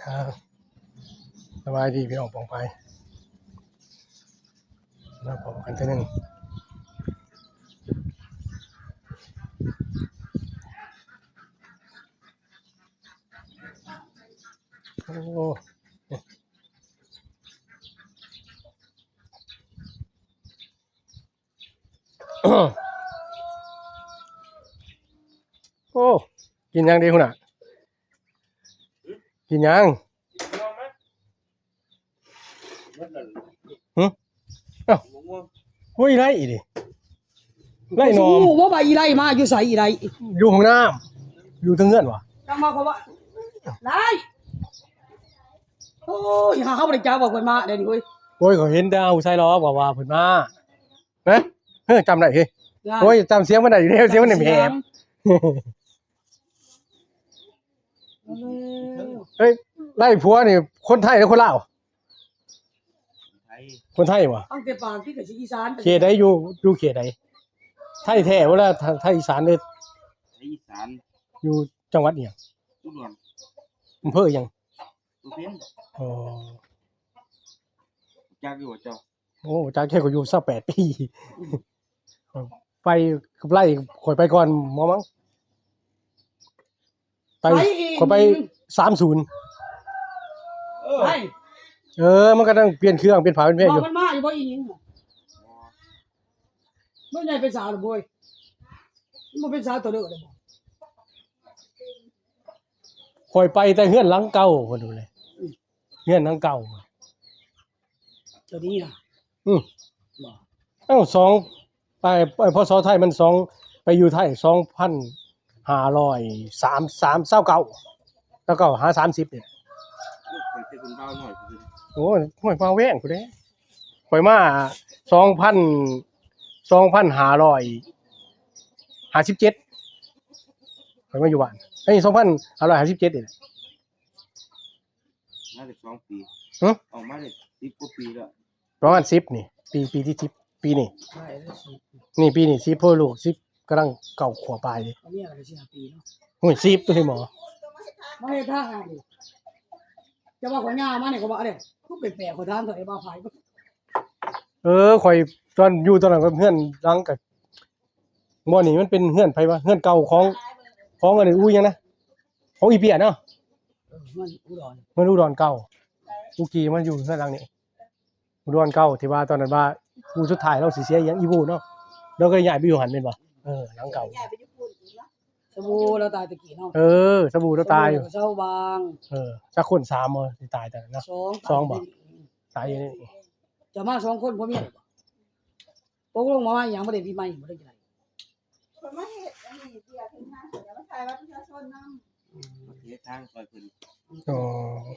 ອ່າ ສະບາຍດີພີ່ນ້ອງປ້ອງປາຍ ມາພໍ້ກັນເທື່ອໜຶ່ງ. ໂອ້ ໂອ້ ກິນຫຍັງດີຫົວໜ້າ? ກິນຫຍັງ? ຫຶ? ອ້າວ ໂອ້ຍ ໄລ່ອີກເດ ໄລ່ໜໍ່. ຮູ້ບໍ່ວ່າອີໄລ່ມາຢູ່ໃສ? ອີໄລ່ຢູ່ຫ້ອງນ້ຳ ຢູ່ເທິງເຮືອນຫວາ? ຈັ່ງວ່າເຂົາວ່າໄລ່ ໂອ້ຍ ຫາເຮົາບໍ່ໄດ້ຈັບວ່າເພິ່ນມາແດ່ນີ້ເວີຍ. ໂອ້ຍ ຂ້ອຍເຫັນແຕ່ເອົາໃສ່ລໍ້ວ່າ ວ່າເພິ່ນມາ. ເອີ ເອີ ຈຳໄດ້ເຮີ້ຍ. ໂອ້ຍ ຈຳສຽງມັນໄດ້ຢູ່ແລ້ວ ສຽງມັນແຫບ. ເອີ ເຮີ້ຍ ໄລ່ຜົວນີ້ຄົນໄທຫຼືຄົນລາວ? ຄົນໄທ. ຄົນໄທບໍ່? ຟັງແຕ່ປາກຕິກະຊິອີສານ. ເຂດໃດ? ຢູ່ ຢູ່ເຂດໃດ? ໄທແທ້ບໍ່ລະ ໄທ ໄທອີສານເດີ? ໄທອີສານ. ຢູ່ຈັງຫວັດອີ່ຫຍັງ? ອຸດອນ. ອຳເພີອີ່ຫຍັງ? ບໍ່ເປັນ. ອໍ ຈັກຢູ່ບໍ່ເຈົ້າ? ໂອ້ ຈັກແທ້ ຂ້ອຍຢູ່ຊາວແປດປີ ໄປ ໄລ່ຂ້ອຍໄປກ່ອນໝໍມັງ ໄປ ໄປອີກ ຂ້ອຍໄປສາມສູນ. ເອີ ໄປ ເອີ ມັນກຳລັງປ່ຽນເຄື່ອງ ປ່ຽນຜ້າປ່ຽນແພຢູ່. ມັນມາຢູ່ບໍ່ອີ່ຫຍັງ? ມັນໃຫຍ່ເປັນສາວແລ້ວໂບຍ ມັນບໍ່ເປັນສາວຕົວເລີກແລ້ວບໍ່? ຂ້ອຍໄປແຕ່ເຮືອນຫຼັງເກົ່າພຸ້ນແຫຼະ ອືມ ເຮືອນຫຼັງເກົ່າ ຕົວນີ້ນະ. ອືມ ບໍ່ ເອົ້າ ສອງ ໄປ ໄປ ພໍ ສ ໄທມັນສອງ ໄປຢູ່ໄທສອງພັນຫ້າຮ້ອຍສາມ ສາມ ຊາວເກົ້າ ຊາວເກົ້າຫາສາມສິບນີ້ແຫຼະ. ໂອ້ຍ ຂ້ອຍເປັນບ່າວນ້ອຍພຸ້ນເດ້. ໂອ້ຍ ຫ້ວຍ ບ່າວແວງພຸ້ນເດ້. ຂ້ອຍມາສອງພັນ ສອງພັນຫ້າຮ້ອຍຫ້າສິບເຈັດ ຂ້ອຍມາຢູ່ບ້ານ ເອີຍ ສອງພັນຫ້າຮ້ອຍຫ້າສິບເຈັດນີ້ແຫຼະ. ມາໄດ້ສອງປີ. ຫຶ? ອອກມາໄດ້ສິບກວ່າປີແລ້ວ. ປະມານສິບນີ້ ປີ ປີທີສິບ ປີນີ້ ນີ້ປີນີ້ສິບ ໂພ ລູກສິບ ກຳລັງເກົ້າຂວບປາຍເດ້. ເອົາເມຍກໍໄດ້ສີ່ຫ້າປີເນາະ. ໂອ້ຍ ສິບ ເຮີ້ຍໝໍ ມາເຮັດທາງໃຫ້. ຈະວ່າຂ້ອຍຍ່າງມານີ້ ຂ້ອຍວ່າ ເອີ ຄືແປກໆ ຂ້ອຍຖາມເທື່ອ ໄອ້ບ່າວພາຍ. ເອີ ຂ້ອຍຕອນຢູ່ຕອນນັ້ນ ເຮືອນຫຼັງກະ ບໍ່ ນີ້ມັນເປັນເຮືອນໃຜວະ? ເຮືອນເກົ່າຂອງ ຂອງອັນນີ້ ອູ່ຫຍັງນະ? ຂອງອີເປຍເນາະ. ເອີ ເຮືອນອຸດອນ ເຮືອນອຸດອນເກົ່າ. ອຸກີ້ມາຢູ່ເຮືອນຫຼັງນີ້ ອຸດອນເກົ່າ ທີ່ວ່າຕອນນັ້ນວ່າຜູ້ສຸດທ້າຍລາວຊິເສຍອີ່ຫຍັງ ອີ່ບູເນາະ ລາວກໍໄດ້ຍ້າຍໄປຢູ່ຫັ້ນແມ່ນບໍ່? ເອີ ຫຼັງເກົ່າ ຍ້າຍໄປຢູ່ພຸ້ນເນາະ. ສະບູລາວຕາຍແຕ່ກີ້ເນາະ. ເອີ ສະບູລາວຕາຍຢູ່ ສະບູກັບຊາວບາງ. ເອີ ຈັກຄົນ? ສາມບໍ່ ທີ່ຕາຍຕອນນັ້ນເນາະ. ສອງ ສອງບໍ່? ຕາຍຢູ່ນີ້. ເຈົ້າມາສອງຄົນ ຜົວເມຍບໍ່? ຕົກລົງມາວ່າຫຍັງ? ບໍ່ໄດ້ປີໃໝ່ ບໍ່ໄດ້ກິນ. ຂ້ອຍມາເຮັດອັນນີ້ ວຽກເຮັດງານ ຂ້ອຍກໍມາຖ່າຍບັດປະຊາຊົນນຳ. ອືມ ເຮັດທາງຊ່ອຍເພິ່ນ. ອໍ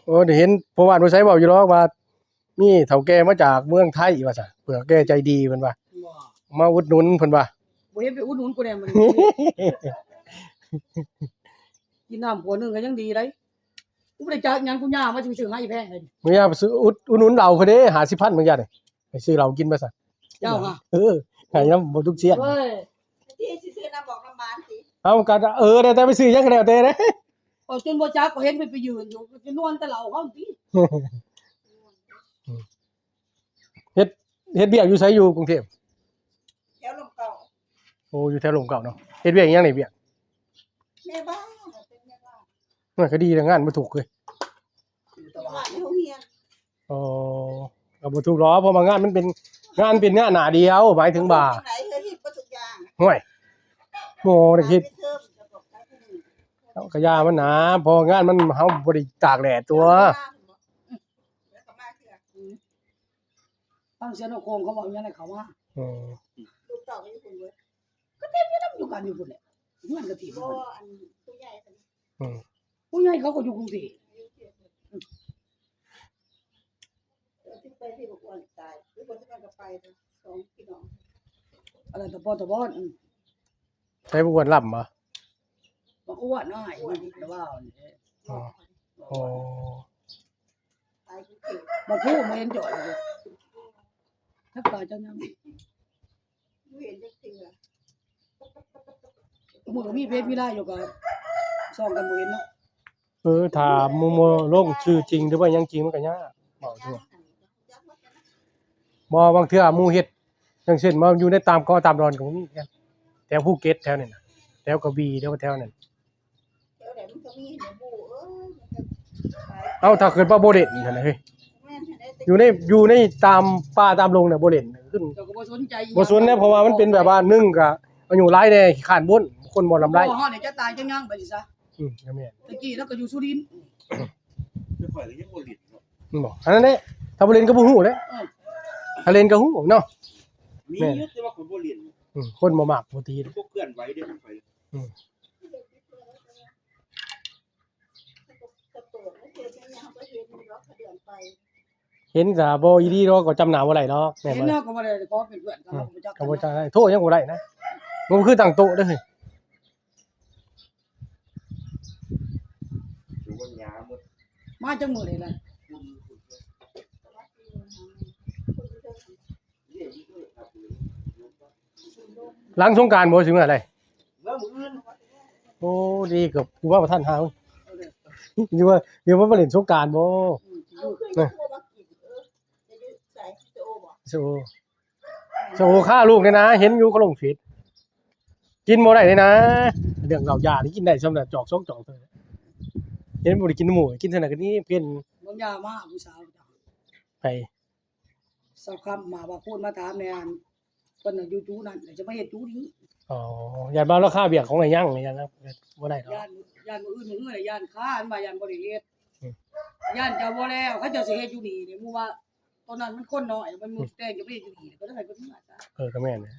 ໂອ້ ໄດ້ເຫັນພໍ່ບ້ານຜູ້ໃສເວົ້າຢູ່ດອກວ່າ ມີເຖົ້າແກ່ມາຈາກເມືອງໄທວ່າຊັ້ນ ເຖົ້າແກ່ໃຈດີເພິ່ນວ່າ ມາອຸດໜູນເພິ່ນວ່າ. ບໍ່ເຫັນໄປອຸດໜູນກູແດ່ມື້ນີ້ ກິນນ້ຳຂວດໜຶ່ງກໍຍັງດີໄດ໋. ກູບໍ່ໄດ້ຈັກຫຍັງ ກູຍ່າງມາຊື່ໆ ໃຫ້ແພງເລີຍ. ມື້ຍາມໄປຊື້ ອຸດ ອຸດໜູນເຫຼົ້າເພິ່ນເດ້ ຫ້າສິບພັນ ມື້ຍາມນີ້ ໄປຊື້ເຫຼົ້າກິນວ່າຊັ້ນ. ເຈົ້າຫະ? ເອີ ໃຫ້ນຳບໍ່ທຸກຊຽນ. ເອີຍ ທີ່ຊິຊື້ນ້ຳບອກນ້ຳບານຕິ. ເອົາ ກໍ ເອີ ແຕ່ໄປຊື້ຫຍັງກໍແລ້ວແຕ່ເດ້. ຂ້ອຍຈົນບໍ່ຈັກ ຂ້ອຍເຫັນເພິ່ນໄປຢືນຢູ່ ຈະນວນແຕ່ເຫຼົ້າເຮົາຕິ. ເຮັດ ເຮັດວຽກຢູ່ໃສ ຢູ່ກຸງເທບ? ແຖວລົມເກົ້າ. ໂອ້ ຢູ່ແຖວລົມເກົ້າເນາະ. ເຮັດວຽກອີ່ຫຍັງນີ້ ວຽກ? ແມ່ບ້ານ ເປັນແມ່ບ້ານ. ມັນກໍດີແຫຼະ ງານບໍ່ທຸກເລີຍ. ຢູ່ແຕ່ບ້ານ ຢູ່ໂຮງຮຽນ. ອໍ ກໍບໍ່ທຸກດອກ ເພາະວ່າງານມັນເປັນ ງານເປັນງານໜ້າດຽວ ໝາຍເຖິງວ່າ ເຮັດໄດ້ ເຮັດເບິດທຸກຢ່າງ. ໂອ້ຍ ບໍ່ໄດ້ເຮັດ ເຮົາກໍຢ່າມັນນາ ເພາະວ່າງານມັນ ເຮົາບໍ່ໄດ້ຕາກແດດຕົວະ. ອືມ ແລ້ວກໍມາເທື່ອ ອືມ ຟັງສຽງນົກໂຄງເຂົາເວົ້າຫຍັງໃນເຂົ້າມາ. ອືມ ລູກເຕົ້າກໍຢູ່ພຸ້ນເວີຍ. ກໍເຕັມຢູ່ນຳຢູ່ກັນຢູ່ພຸ້ນແຫຼະ ເຮືອນກໍເຕັມຢູ່. ບໍ່ ອັນຜູ້ໃຫຍ່ເພິ່ນ ອືມ ຜູ້ໃຫຍ່ເຂົາກໍຢູ່ກຸງເທບ. ເອີ ທີ່ໄປທີ່ບັກອ້ວນຕາຍ ຫຼືບໍ່ ທີ່ມັນກໍໄປສອງພີ່ນ້ອງ ອັນນັ້ນຕາບອດຕາບອດ. ອືມ ໃສ່ບັກອ້ວນລຳບໍ່? ບັກອ້ວນອ້າຍມັນ ລະວ່ານີ້. ອໍ ອໍ ບັກຜູ້ມາເຫັນຈ່ອຍຢູ່ ຈັກຕາຍຈັກຍັງ ບໍ່ເຫັນຈັກເທື່ອ. ມື້ມີເຟສມີໄລນ໌ຢູ່ກໍສ່ອງກັນບໍ່ເຫັນເນາະ. ເອີ ຖ້າໝູ່ບໍ່ລົງຊື່ຈິງ ຫຼືວ່າຫຍັງຈິງ ມັນກໍຍາກ ເວົ້າຢູ່. ບໍ່ ບາງເທື່ອໝູ່ເຮັດ ຢ່າງເຊັ່ນ ມາຢູ່ໃນຕາມເກາະຕາມດອນກໍບໍ່ມີຄືກັນ ແຖວພູເກັດແຖວນັ້ນນະ ແຖວກະບີ ແຖວ ແຖວນັ້ນ. ແຖວໃດມັນກໍມີໃນໝູ່ ເອີ ມັນກໍ ເອົ້າ ຖ້າເກີດວ່າບໍ່ເຫຼັ້ນຫັ້ນນະເຮີ້ຍ ແມ່ນຫັ້ນແຫຼະ ຢູ່ໃນ ຢູ່ໃນຕາມປ່າຕາມດົງນະບໍ່ເຫຼັ້ນ ຂຶ້ນ ເຈົ້າກໍບໍ່ສົນໃຈອີ່ຫຍັງ ບໍ່ສົນນະ ເພາະວ່າມັນເປັນແບບວ່າ ໜຶ່ງກໍອາຍຸຫຼາຍແດ່ ຂີ້ຄ້ານບົ້ນ ຄົນບໍ່ລຳໄລ ພໍ່ເຮົານີ້ຈະຕາຍຈະຍັງໄປຊິຊະ. ອືມ ກໍແມ່ນ ແຕ່ກີ້ລາວກໍຢູ່ສຸລິນ ແຕ່ຂ້ອຍກໍຍັງບໍ່ຫຼິ້ນເນາະ ແມ່ນບໍ່? ອັນນັ້ນແຫຼະ ຖ້າບໍ່ຫຼິ້ນກໍບໍ່ຮູ້ແຫຼະ ເອີ ຖ້າຫຼິ້ນກໍຮູ້ເນາະ ມີ ແມ່ນ ຢູ່ ແຕ່ວ່າຂ້ອຍບໍ່ຫຼິ້ນ ອືມ ຄົນບໍ່ມັກບໍ່ຕີ ບໍ່ເຄື່ອນໄຫວເດ້ຂອງຂ້ອຍ ອືມ ເຫັນກໍບໍ່ອີ່ຫຼີດອກ ກໍຈຳໜ້າບໍ່ໄດ້ດອກ ແມ່ນບໍ່? ເຫັນແລ້ວກໍບໍ່ໄດ້ຂໍເປັນເພື່ອນກັນ ອືມ ເຮົາບໍ່ຮູ້ຈັກ ກໍບໍ່ຈັກ ໂທຫຍັງບໍ່ໄດ້ນະ ມັນຄືຕັ້ງໂຕະເດີ້ ມາຈັກມື້ນີ້ລະ? ຫຼັງສົງການບໍ່ ຊິເມືອໃດ? ເມືອມື້ອື່ນ ໂອ້ ດີ ເກືອບກູມາບໍ່ທັນຫາ ຢູ່ວ່າ ຢູ່ວ່າມາຫຼິ້ນສົງການບໍ່? ອືມ ເອົາຄືນ ນະ ໂທມາກິນ ເອີ ຈະຢູ່ໃສ ເຊໂອບໍ່? ເຊໂອ ເຊໂອຂ້າລູກນີ້ນະ ເຫັນຢູ່ເຂົາລົງເຟສ ກິນບໍ່ໄດ້ເລີຍນະ ເລື່ອງເຫຼົ້າຢານີ້ກິນໄດ້ຊ່ຳໃດ ຈອກສອງຈອກເທົ່ານັ້ນ ເຫັນບໍ່ໄດ້ກິນນຳໝູ່ ກິນເທົ່ານັ້ນກໍນີ້ເປັນ ເບິ່ງຢາມາຜູ້ສາວ ໃຜ? ສາວຄຳມາວ່າ ໂຄນມາຖາມແດ່ ອັນ ເພິ່ນນະຢູ່ຈຸນັ້ນ ແລ້ວຈະມາເຮັດຈຸນີ້ ອໍ ຢ້ານວ່າລາຄາວຽກຂອງໄອ້ຍັງນີ້ນະ ບໍ່ໄດ້ດອກ ຢ້ານ ຢ້ານມື້ອື່ນມື້ຮືລະຢ້ານຄ້ານ ວ່າຢ້ານບໍ່ໄດ້ເຮັດ ອືມ ຢ້ານຈະບໍ່ແລ້ວ ເຂົາເຈົ້າຊິເຮັດຢູ່ນີ້ນີ້ ໝູ່ວ່າ ຕອນນັ້ນມັນຄົນໜ້ອຍ ມັນໝູ່ ອືມ ແຕ່ງຈະໄປເຮັດຢູ່ນີ້ ກໍເລີຍໃຫ້ເພິ່ນມາຊະ ເອີ ກໍແມ່ນແຫຼະ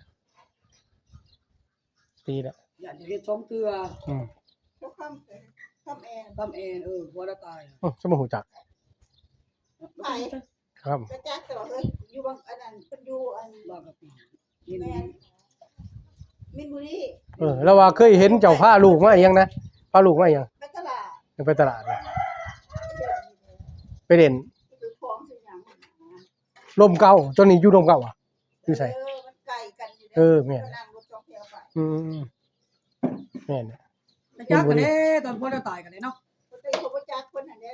ດີແຫຼະ ຢ້ານຈະເຮັດສອງເທື່ອ ອືມ ບໍ່ຄຳ ຄຳແອນ ຄຳແອນ ເອີ ຜົວລາວຕາຍ ອືມ ສະມາຮູ້ຈັກ ໃຜ? ຄັບ ກະຈັກຕະຫຼອດເລີຍ ຢູ່ບາງ ອັນນັ້ນ ເພິ່ນຢູ່ອັນ ບາງກະປີ ແມ່ນ ມິນບຸລີ ເອີ ລາວວ່າເຄີຍເຫັນເຈົ້າພາລູກມາອີ່ຫຍັງນະ ພາລູກມາອີ່ຫຍັງ ໄປຕະຫຼາດ ໄປຕະຫຼາດນະ ໄປຫຼິ້ນ ຊື້ຂອງຊື້ຫຍັງ ລົມເກົ້າ ເຈົ້ານີ້ຢູ່ລົມເກົ້າຫວາ? ຢູ່ໃສ? ເອີ ມັນໃກ້ກັນຢູ່ເດ້ ເອີ ແມ່ນ ກໍນັ່ງລົດສອງແຖວໄປ ອືມ ແມ່ນແຫຼະ ໄປຈັກກັນເດ້ ຕອນຜົວລາວຕາຍກັນເດ້ເນາະ ເພິ່ນກໍບໍ່ຈັກເພິ່ນຫັ້ນເດ້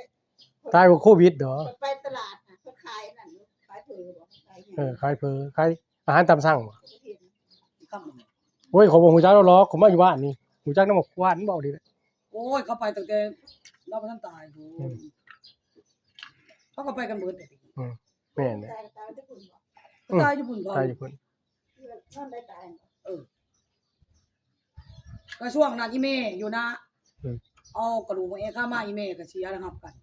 ຕາຍກວ່າໂຄວິດເນາະ ເພິ່ນໄປຕະຫຼາດນະ ເພິ່ນຂາຍອັນນັ້ນຢູ່ ຂາຍເຝີບໍ່ ຂາຍຫຍັງ ເອີ ຂາຍເຝີ ຂາຍອາຫານຕາມສັ່ງບໍ່? ເຫັນ ໂອ້ຍ ຂ້ອຍບໍ່ຮູ້ຈັກດອກ ຂ້ອຍມາຢູ່ບ້ານນີ້ ຮູ້ຈັກນຳໝາກຫວານເວົ້ານີ້ແຫຼະ ໂອ້ຍ ເຂົາໄປຕັ້ງແຕ່ລາວບໍ່ທັນຕາຍພຸ້ນ ອືມ ເຂົາກໍໄປກັນເບິດເດ້ ອືມ ແມ່ນແຫຼະ ຕາຍ ຕາຍຢູ່ພຸ້ນບໍ່? ອືມ ຕາຍຢູ່ພຸ້ນ ຕາຍຢູ່ພຸ້ນ ນອນໄດ້ຕາຍ ເອີ ກະຊ່ວງນັ້ນອີ່ແມ່ຢູ່ນະ ອືມ ເອົາກະດູກຂອງແອຂ້າມາ ອີ່ແມ່ກະເສຍແລ້ວຮັບກັນ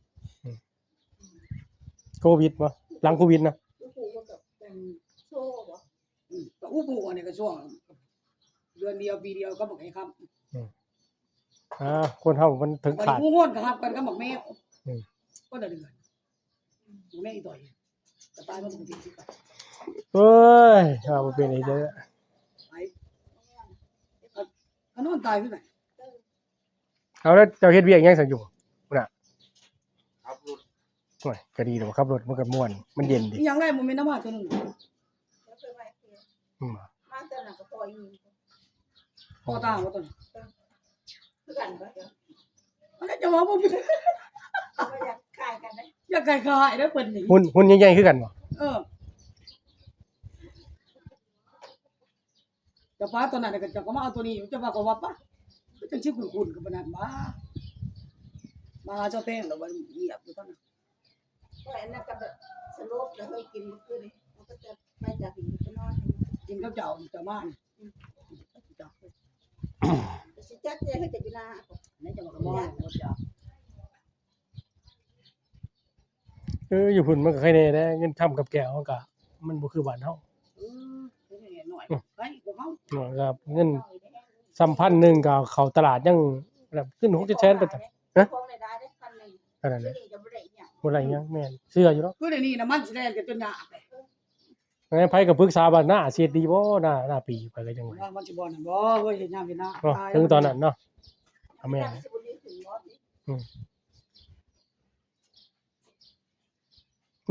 ອືມ ໂຄວິດບໍ່? ຫຼັງໂຄວິດນະ ອືມ ກະອຸປູອັນນີ້ກະຊ່ວງເດືອນດຽວປີດຽວກັບບັກແອຂ້າມ ອືມ ອ່າ ຄົນເຮົາມັນເຖິງຂາດ ບາດນີ້ຜູ້ງອນກະຮັບກັນກັບບັກແມວ ອືມ ຄົນລະເດືອນ ແມ່ອີ່ຕ່ອຍກະຕາຍມາປົກກະຕິຄືກັນ ເອີຍ ວ່າບໍ່ເປັນອີກເດີ ໄປ ກະນອນຕາຍຄືກັນ ເອົາແລ້ວເຈົ້າເຮັດວຽກຫຍັງຊັ້ນຢູ່ພຸ້ນນະ? ຂັບລົດ ໂອ້ຍ ກະດີແລ້ວ ຂັບລົດມັນກະມ່ວນ ມັນເຢັນດີ ອີ່ຫຍັງໄດ້ບໍ່ແມ່ນນຳມາເທື່ອໜຶ່ງ ອືມ ມາແຕ່ນັ້ນກະພໍຢູ່ ພໍຕ່າງບໍ່ຕົວນີ້ ຄືກັນບໍ່? ມັນກໍຈະວ່າບໍ່ມີ ຢາກຂາຍກັນເດ້ ຢາກຂາຍໆເດ້ເພິ່ນນີ້ ຫຸ່ນ ຫຸ່ນໃຫຍ່ໆຄືກັນບໍ່? ເອີ ເຈົ້າປ້າຕົວນັ້ນກໍ ເຈົ້າກໍມາເອົາຕົວນີ້ ເຈົ້າວ່າກໍວ່າປະ ຄືຈັ່ງຊິຄຸ້ນໆກັບອັນນັ້ນຫວາ ມາຫາເຈົ້າແພງແລ້ວວ່າງຽບຢູ່ຕອນນັ້ນ ຂ້ອຍອັນນັ້ນກໍແບບສະຫຼົບແລ້ວເຮີ້ຍ ກິນມື້ຄືນນີ້ ມັນກໍຈະໄປຈາກນີ້ໄປນອນ ກິນກັບເຈົ້າ ເຈົ້າມານີ້ ອືມ ເຈົ້າ ກໍຊິຈັກແດ່ ເຮົາຈະຢູ່ນາ ໃນຈັງຫວັດກໍບໍ່ຮູ້ຈັກ ເອີ ຢູ່ພຸ້ນມັນກໍໄຄແນ່ແຫຼະ ເງິນຄຳກັບແກ້ວເຮົາກໍມັນບໍ່ຄືບ້ານເຮົາ ເອີ ເງິນນ້ອຍ ອືມ ໄກກວ່າເຮົາ ເນາະ ເງິນສ່ຳພັນໜຶ່ງກໍເຂົ້າຕະຫຼາດຍັງແບບຂຶ້ນຫົກເຈັດແສນໄປ ຮະ? ຂອງໄດ້ໄດ້ພັນໜຶ່ງ ອັນນັ້ນແຫຼະ ດຽວນີ້ກໍບໍ່ໄດ້ອີ່ຫຍັງ ບໍ່ໄດ້ຫຍັງ ແມ່ນ ເຊື່ອຢູ່ດອກ ຄືດຽວນີ້ນະ ມັນຊິແລ່ນກັນຈົນຍາກເດ້ ໃຜກໍປຶກສາວ່າໜ້າຊິເຮັດດີບໍ່ ໜ້າ ໜ້າປີ ຂ້ອຍກໍຍັງວ່າ ວ່າມັນຊິບໍ່ນັ້ນບໍ່ ເອີຍ ເຮັດຍາມເຮັດນາ ເນາະ ຕາຍ ເຖິງຕອນນັ້ນເນາະ ກໍແມ່ນ ອືມ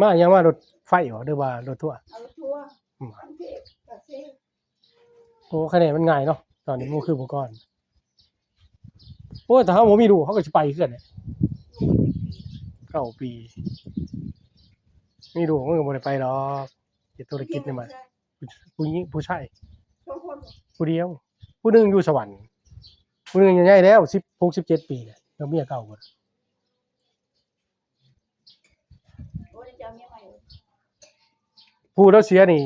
ມາຫຍັງ ມາລົດໄຟບໍ່ ຫຼືວ່າລົດທົວ? ເອົາລົດທົວ ອືມ ກະເຊ ໂອ້ ຄະແນນມັນງ່າຍເນາະ ຕອນນີ້ບໍ່ຄືເມື່ອກ່ອນ ໂອ້ຍ ຖ້າເຮົາບໍ່ມີລູກ ເຮົາກໍຊິໄປຄືກັນແຫຼະ ເກົ້າປີ ມີລູກມັນກໍບໍ່ໄດ້ໄປດອກ ເຮັດທຸລະກິດນີ້ມາ. ຜູ້ຍິງ ຜູ້ຊາຍ ສອງຄົນ ຜູ້ດຽວ ຜູ້ໜຶ່ງຢູ່ສະຫວັນ ຜູ້ໜຶ່ງໃຫຍ່ແລ້ວ ສິບຫົກ ສິບເຈັດປີແລ້ວ ກັບເມຍເກົ່າພຸ້ນ. ໂອ້ ໄດ້ເຈົ້າເມຍໃໝ່ ຜູ້ລາວເສຍນີ້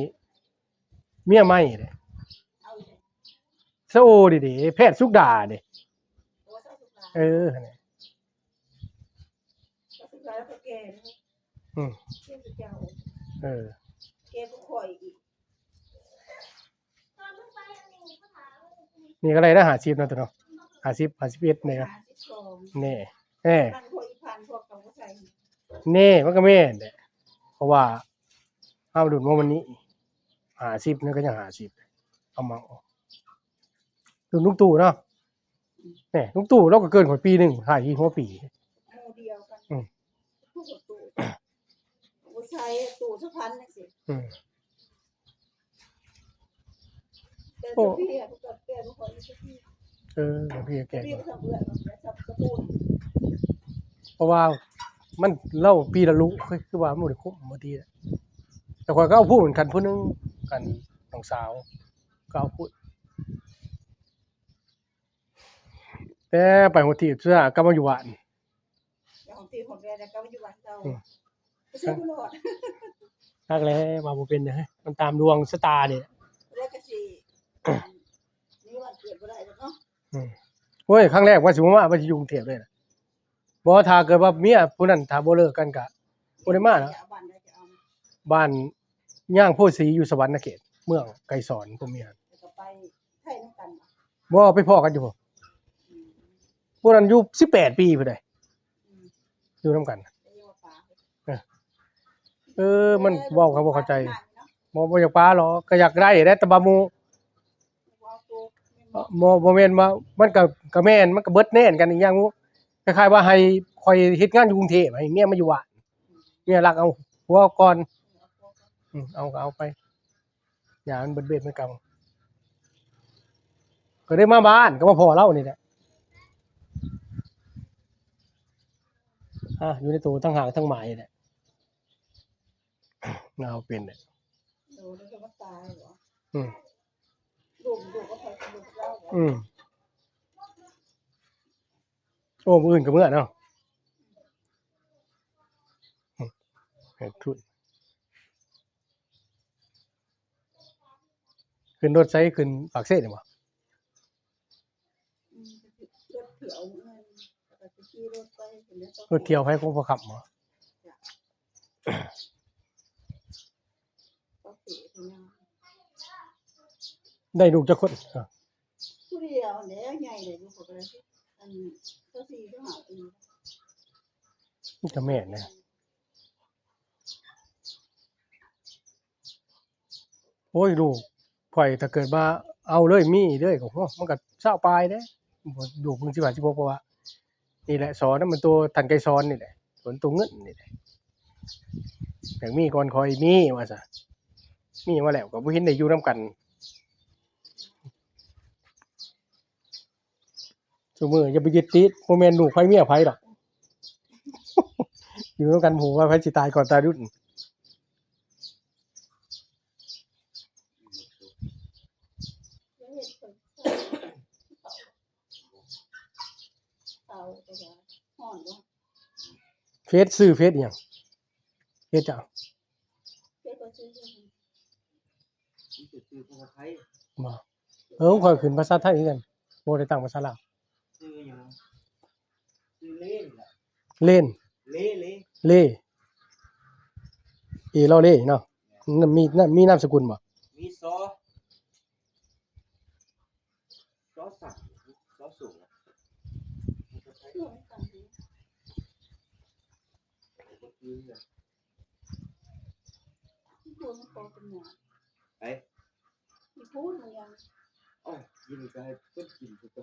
ເມຍໃໝ່ເດ້ ເອົາອີກແລ້ວ ສະໂອນີ້ເດ້ ແພດສຸກດາເດ້. ໂອ້ ສາວສຸກດາ ເອີ ຫັ້ນແຫຼະ ສາວສຸກດາລາວກໍແກ່ເນາະ. ອືມ ແກ່ຄືເຈົ້າ ເອີ ແກ່ກວ່າຂ້ອຍອີກ. ນີ້ກໍໄດ້ນະ ຫ້າສິບເນາະ ໂຕເນາະ ຫ້າສິບ ຫ້າສິບເອັດນີ້ກໍ ຫ້າສິບສອງ ນີ້ ແນ່ ພັນພວກອີກ ພັນພວກກໍບໍ່ໃສ່ ນີ້ ມັນກໍແມ່ນແຫຼະ ເພາະວ່າເຮົາລຸ້ນມາວັນນີ້ ຫ້າສິບນີ້ກໍຍັງຫ້າສິບ ເອົາມາ ລຸ້ນລຸງຕູ້ເນາະ. ແນ່ ລຸງຕູ້ລາວກໍເກີນຂ້ອຍປີໜຶ່ງ ທ້າຍທີ່ຫົວປີ ໝູ່ດຽວກັນ ອືມ ຕູ້ຕູ້ ຕູ້ໃຊ້ຕູ້ສະພັນຈັ່ງຊີ້ ອືມ ແຕ່ ໂອ້ ເຈົ້າເພຍເພິ່ນກໍແກ່ບໍ່ຄ່ອຍມີສະຕິ ເອີ ເຈົ້າເພຍແກ່ ເພຍກໍຊ່ຳເອື້ອຍ ແຕ່ຊ່ຳຕະປູນ ເພາະວ່າມັນ ລາວປີລະລຸ ຄື ຄືວ່າມັນບໍ່ໄດ້ຄຸ້ມ ບໍ່ດີ ແຕ່ຂ້ອຍກໍເອົາຜູ້ເປັນຄັນຜູ້ໜຶ່ງ ກັນນ້ອງສາວ ກໍເອົາຜູ້ ແຕ່ໄປຫົວທີບສຸດທ້າຍກັບມາຢູ່ບ້ານ ຫົວທີບຫົວແບນ ແລ້ວກັບມາຢູ່ບ້ານເກົ່າ ອືມ ບໍ່ໃຊ່ບໍ່ລອດ ຈັກແຫຼະ ວ່າບໍ່ເປັນເດ້ ມັນຕາມດວງຊະຕານີ້ແຫຼະ ແລ້ວກໍຊິ ມີວັນເກີດບໍ່ໄດ້ດອກເນາະ ອືມ ໂອ້ຍ ຄັ້ງແລກວ່າຊິບໍ່ມາ ວ່າຊິຢູ່ກຸງເທບເລີຍນະ. ບໍ່ ຖ້າເກີດວ່າເມຍຜູ້ນັ້ນ ຖ້າບໍ່ເລີກກັນກະບໍ່ໄດ້ມາແລ້ວ. ບ້ານໃດຈະເອົາ? ບ້ານຍ່າງໂພສີ ຢູ່ສະຫວັນນະເຂດ ເມືອງໄກສອນ ພວກເມຍ ແລ້ວກໍໄປໄທນຳກັນບໍ່? ບໍ່ ໄປພໍ້ກັນຢູ່ພຸ້ນ ອືມ ຜູ້ນັ້ນຢູ່ສິບແປດປີພຸ້ນໃດ໋ ອືມ ຢູ່ນຳກັນ ເອີ ເອີ ມັນເວົ້າກໍບໍ່ເຂົ້າໃຈ ບໍ່ ບໍ່ຢາກປະຫຼອກ ກໍຢາກໄດ້ແຫຼະ ແຕ່ວ່າໝູ່ ບໍ່ ບໍ່ແມ່ນວ່າ ມັນກໍ ກໍແມ່ນ ມັນກໍເບິດແໜ້ນກັນອີກຢ່າງ ຄ້າຍໆວ່າໃຫ້ຂ້ອຍເຮັດງານຢູ່ກຸງເທບ ໃຫ້ເມຍມາຢູ່ບ້ານ ເມຍລັກເອົາຜົວກ່ອນ ອືມ ເອົາກໍເອົາໄປ ຢ່າມັນເບິດເວດເບິດກຳ ກໍໄດ້ມາບ້ານ ກໍມາພໍ້ລາວນີ້ແຫຼະ ອ່າ ຢູ່ໃນໂຕທັງຫາກທັງໝາຍນີ້ແຫຼະ ລາວເປັນແຫຼະ ໂດຍ ແລ້ວກໍມາຕາຍເນາະ ອືມ ລູກ ລູກກໍໄປກັບລູກລາວເນາະ ອືມ ໂອ້ ມື້ອື່ນກໍເມືອເນາະ ອືມ ເຮັດທຸນ ຂຶ້ນລົດໃສ ຂຶ້ນປາກເຊນີ້ບໍ່? ອືມ ລົດທ່ຽວ ແລ້ວກໍຊິຂີ່ລົດໄປ ລົດທ່ຽວໃຜ ຂອງພໍ່ຄ້ຳບໍ່? ຈ້ະ ປາກເຊ ໄດ້ລູກຈັກຄົນ? ຜູ້ດຽວແຫຼະ ໃຫຍ່ແລ້ວ ລູກຂ້ອຍກໍໄດ້ ອັນ ຊາວສີ່ ຊາວຫ້າປີ ມັນກໍແມ່ນນະ. ໂອ້ຍ ລູກຂ້ອຍຖ້າເກີດວ່າເອົາເລີຍ ມີເລີຍກໍ ໂອ້ ມັນກໍຊາວປາຍເດ້ ລູກເພິ່ນສິບຫ້າ ສິບຫົກ ເພາະວ່ານີ້ແຫຼະ ສອນນຳມັນໂຕທ່ານໄກສອນນີ້ແຫຼະ ສອນໂຕເງິນນີ້ແຫຼະ ຢາກມີກ່ອນຂ້ອຍມີວ່າຊະ ມີມາແລ້ວກໍບໍ່ເຫັນໄດ້ຢູ່ນຳກັນ. ຊຸມື້ຢ່າໄປຍຶດຕິດ ບໍ່ແມ່ນລູກໃຜເມຍໃຜດອກ ຢູ່ນຳກັນບໍ່ຮູ້ວ່າໃຜຊິຕາຍກ່ອນຕາຍດຸນ. ເຟສ ຊື່ເຟສອີ່ຫຍັງ? ເຟສເຈົ້າ? ບໍ່ ເອີ ຂ້ອຍຂຶ້ນພາສາໄທຄືກັນ ບໍ່ໄດ້ຕັ້ງພາສາລາວ. ຊື່ຫຍັງ? ຊື່ເລນ ເລນ ເລ ເລ ເລ ເອ ລໍເລເນາະ. ມີ ມີນາມສະກຸນບໍ່? ມີ ຊ ຊ ສັກ ຊ ສູງ. ໄປ ເອົ້າ ຢູ່ນີ້ກໍໃຫ້ເພິ່ນກິນຄືກັ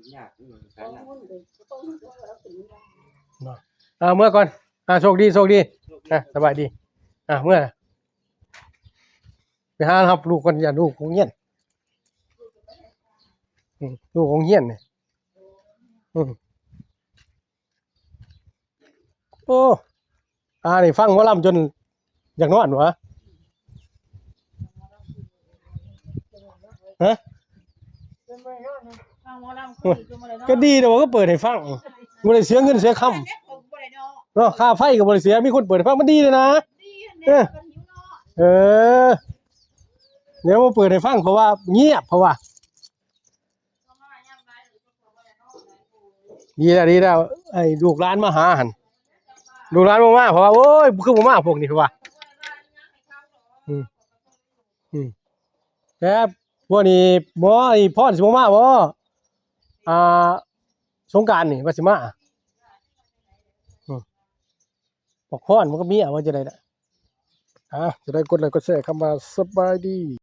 ນ ຍາກອີ່ຫຍັງກັນນະ ເນາະ. ອ່າ ເມືອກ່ອນ ອ່າ ໂຊກດີ ໂຊກດີ ອ່າ ສະບາຍດີ ອ່າ ເມືອ ໄປຫາຮັບລູກກ່ອນ ຢ້ານລູກໂຮງຮຽນ ອືມ ລູກໂຮງຮຽນນີ້ ອືມ. ອ້ ອ່າ ນີ້ຟັງໝໍລຳຈົນຢາກນອນຫວາ? ຮະ? ກໍດີແລ້ວວ່າ ກໍເປີດໃຫ້ຟັງ ບໍ່ໄດ້ເສຍເງິນເສຍຄຳເນາະ ຄ່າໄຟກໍບໍ່ໄດ້ເສຍ ມີຄົນເປີດໃຫ້ຟັງ ມັນດີເລີຍນະ. ເອີ ເອີ ດຽວມາເປີດໃຫ້ຟັງ ເພາະວ່າງຽບ ເພາະວ່າ ດີແລ້ວ ດີແລ້ວ ໃຫ້ລູກຫຼານມາຫາຫັ້ນ ລູກຫຼານບໍ່ມາ ເພາະວ່າ ໂອ້ຍ ຄືບໍ່ມາພວກນີ້ ເພາະວ່າ ອືມ ອືມ ແຕ່ພວກນີ້ບໍ່ ໄອ້ພອນຊິບໍ່ມາບໍ່? ອ່າ ສົງການນີ້ວ່າຊິມາ ອືມ ບັກພອນມັນກໍເມຍວ່າຈັ່ງໃດລະ ອ່າ ຈະໄດ້ກົດໄລກົດແຊຄຳວ່າສະບາຍດີ.